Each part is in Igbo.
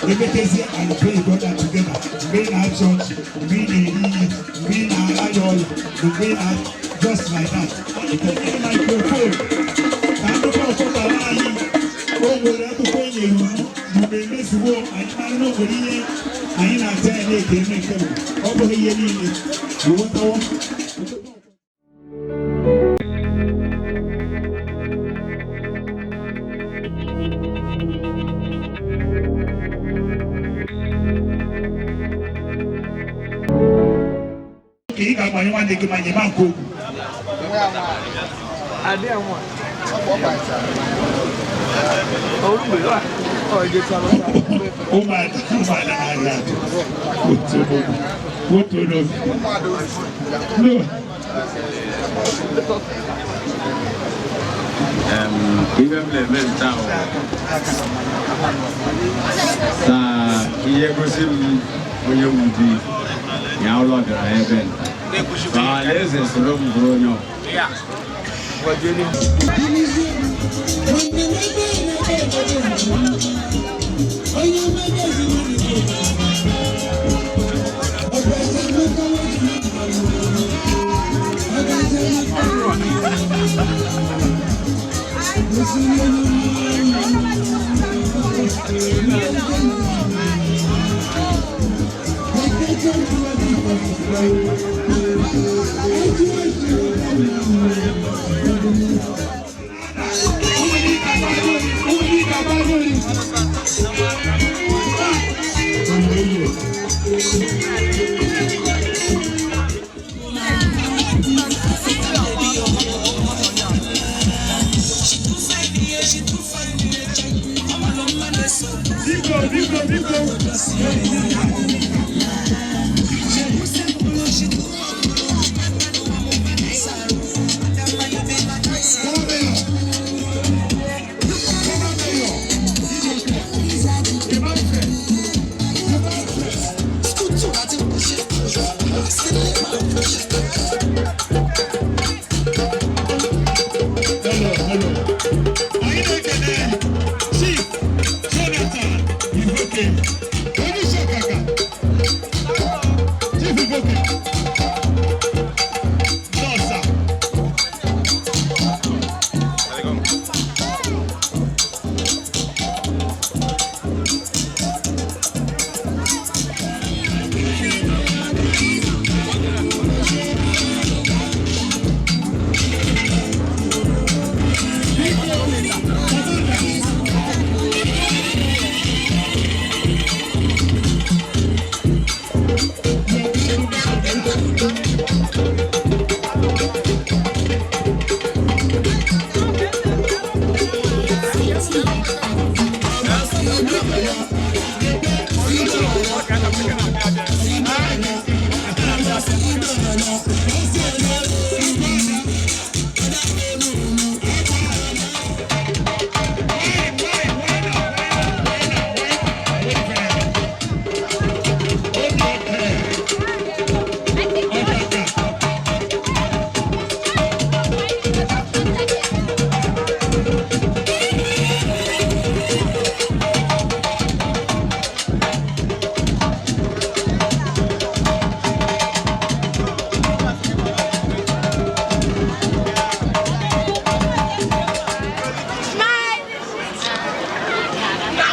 Emetezie and pray brother together. Mgbe ị na-achị ọchị, mgbe ị na-eri ihe, mgbe ị na-arịa ọrịa, mgbe ị na just like that. Microphone ka nnukwu ọkụkọrọ anyị o nwere akwụkwọ e nyere unu mgbe emezuwo anyị mara na o nwere ihe anyị na-ata ya na-eke eme nke bụ ọ bụghị ihe niile ịghọtawo. Ka ị ga-agbanye nwanne gị ma nye ma nke okwu. Ụmụada ụmụada na-arịa atụ otu n'obi otu n'obi no. Ihe m na-eme nta bụ na ihe gosi m onye wu di ya ụlọ bịara ebe nta ka ọha na eze soro m bụrụ onye ọbụla. Biko, biko, biko. Hello, hello. Anyị na-ekele Chief Jonathan Ivoke, onye isi ọkaka. Chief Ivoke. Nọọsa.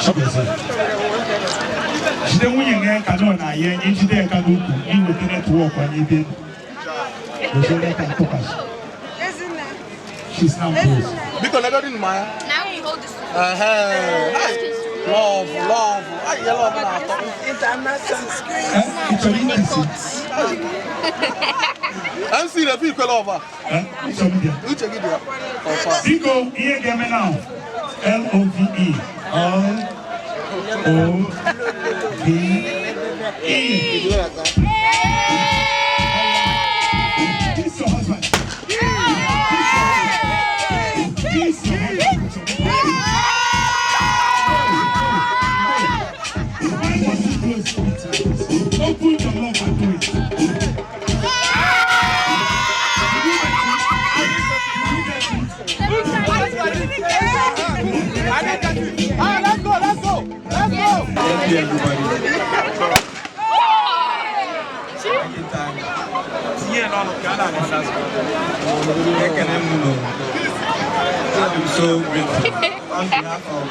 Chigozie. Jide nwunye gị ka nọ na ya enye jide ya ka n'ukwu iweta network anyị ebe goziere ka ntụkwasị. She's now close. Biko legodi mmanya. Now we hold this. Love, love. Ay, ihe love na-atọ. Eh, ị chọrọ ikisi? MC Refi ikwe love a. Eh, ị chọrọ ịbịa? Uche gị dị ya. Ọfa. Biko, ihe ga-eme now. L-O-V-E. L O V E. Kiss your husband. Kiss your husband. Why must you close it? Open your love and do it. Did you get it? Ah, let's go, let's go. Let's go. see everybody. Ekene m unu. I'm so grateful. On behalf of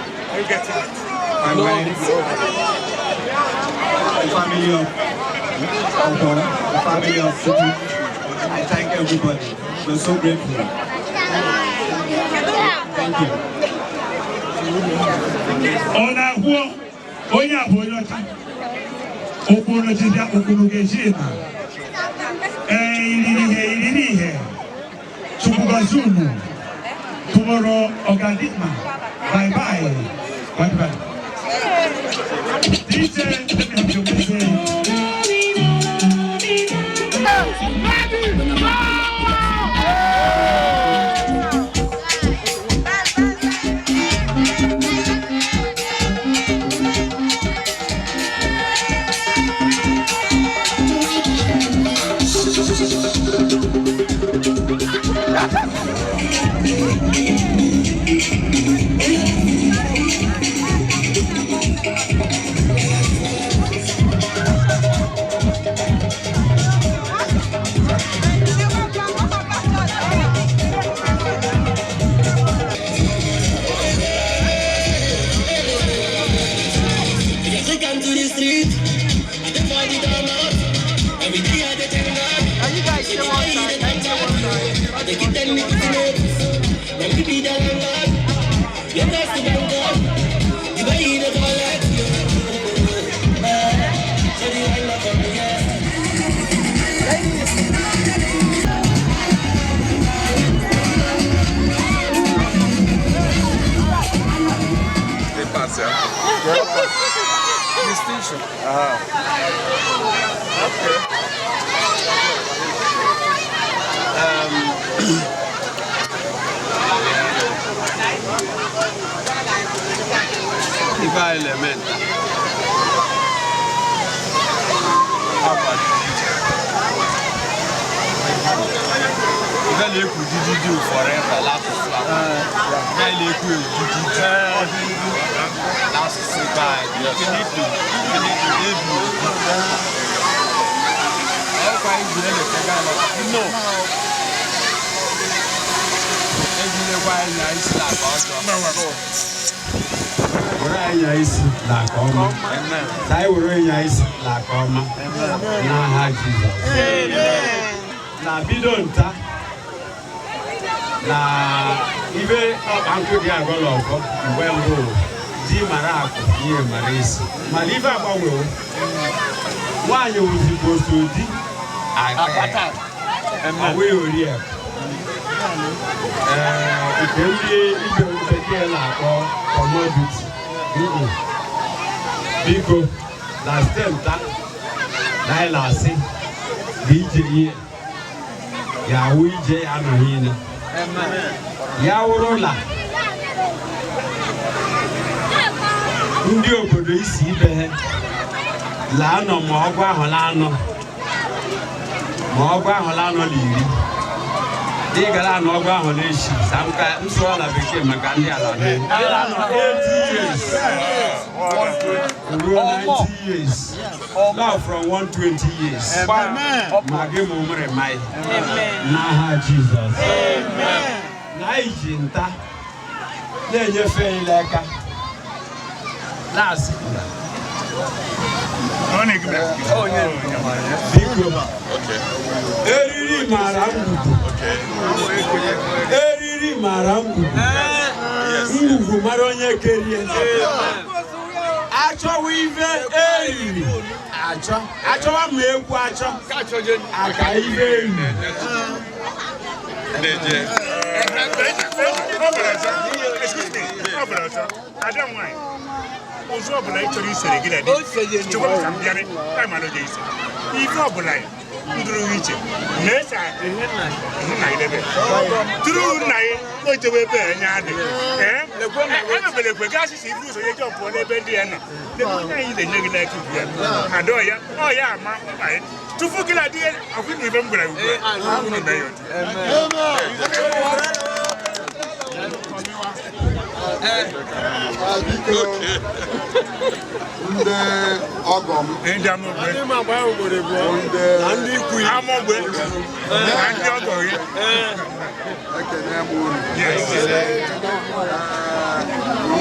my wife, the family of Ogo, the family of Chukwu, I thank everybody. We're so grateful. Thank you. Ọ na-akwụ onye a bụ onye ọcha ụkpụrụ jibịa ụkpụrụ ga-eji na ee iriri ihe iriri ihe. Chukwu gọzie unu. Tomorrow ọgadịma. Bye bye, bye bye. DJ, let me have your message. Take 'em to the street. I dey find it all out. Every day I dey thank God. See the way they thank God. I dey give them the good notes. Them people the landlord. You guys to thank God. The way they collect you. So the wind up on me, yeah. Distinction. Okay. Ife anyị na-eme nta akwa dị iche. Ife na-ekwu dididi forever l'asụsụ akwa. Ife anyị na-ekwu edididi l'asụsụ be anyị. Infinito, infinito, ebi obi. Ọkwa anyị ji na-eleta Ghana. No. Ejilekwa anyị na isi na aka ọjọọ. Were anyị isi na aka ọma. Ka anyị were ịnya isi na aka ọma n'aha Jizọs. Na bido nta na ibe ọkpa nkụ dị agọlọ ọgọ mgbe mbụ, di mara akụ ihe mara isi, mana ife agbanwewo. Nwaanyị wụzikwa otu di aka ọwụghị oriakụ. Ee, nke ndị ibe bekee na-akpọ commodity. Mm-mm. Biko, na steeti na anyị na-asị na ije ihe ya awụ ije ya anọghị ile ya wụrụ na ndị obodo isi ibe ha la-anọ ma ọgụ ahụ la-anọ ma ọgụ ahụ la-anọ na 10 dị gara anọ ọgụ ahụ na-echi sa nka nsụọ na bekee maka ndị ala na anọ 80 years ruo 90 years now, from 120 years ma gị ma ụmụrị mai n'aha Jizọs. Na anyị ji nta na-enyefe ile aka na-asị, biko, eriri mara ngwugwu, eriri mara ngwugwu, ngwugwu mara onye kerie. Achọwa ife eriri achọ, achọwa ma egwu achọ aka ife eriri. Excuse me, ọ bụrụ ọzọ, ada nwanyị, ụzọ ọbụla ị chọrọ isere gị na di, chekwa m ka m bịarị, ka ma lọje ise. Ife ọbụla ndụrụ gị iche, na-esa nna gị debe. Tụrụ nna gị, o jewe ebe anya adị. Ee, emebere ekwe gaa sisi ibu ụzọ ya jọmpụọ n'ebe ndị ya nọ. Lekwe onye anyị na-enye gị n'aka ugbu ya. Ada ọya, ọ ya ama mkpa ya. Tupu gị na di ya, ọkwa ibe m gwara gị ugbu a, unu mee ya otu. Biko, ndị ọgọ m Ndị Amogbe. bụ ndị Amogbe. Na ndị ọgọ gị. Ekene m unu. Yes.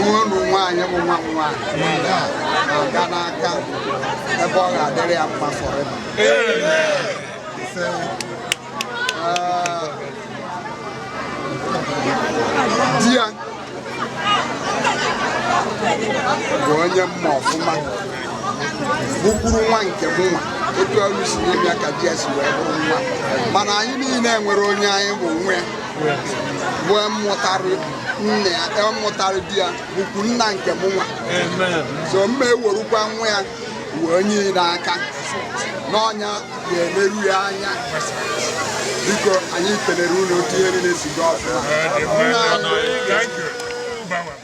Nwa unu nwaanyị bụ nwa m nwaanyị na-aga n'aka ebe ọ ga-adịrị ya mma forever. Ise. Di ya bụ onye mma ọfụma, bụkwuru nwa nke m nwa otu ọrụ si nye m ya ka di ya si wee bụrụ nwa, mana anyị niile nwere onye anyị bụ nwa ya, bụ mụtarụ nna ya, mụtarụ di ya, bụkwu nna nke m nwa. So mma ewerukwa nwa ya wee onye n'aka n'ọnya ga-emeru ya anya. Biko, anyị kelere unu otu ihe niile si gaa ọfụma. Nna anyị. Thank you. Gbanwe.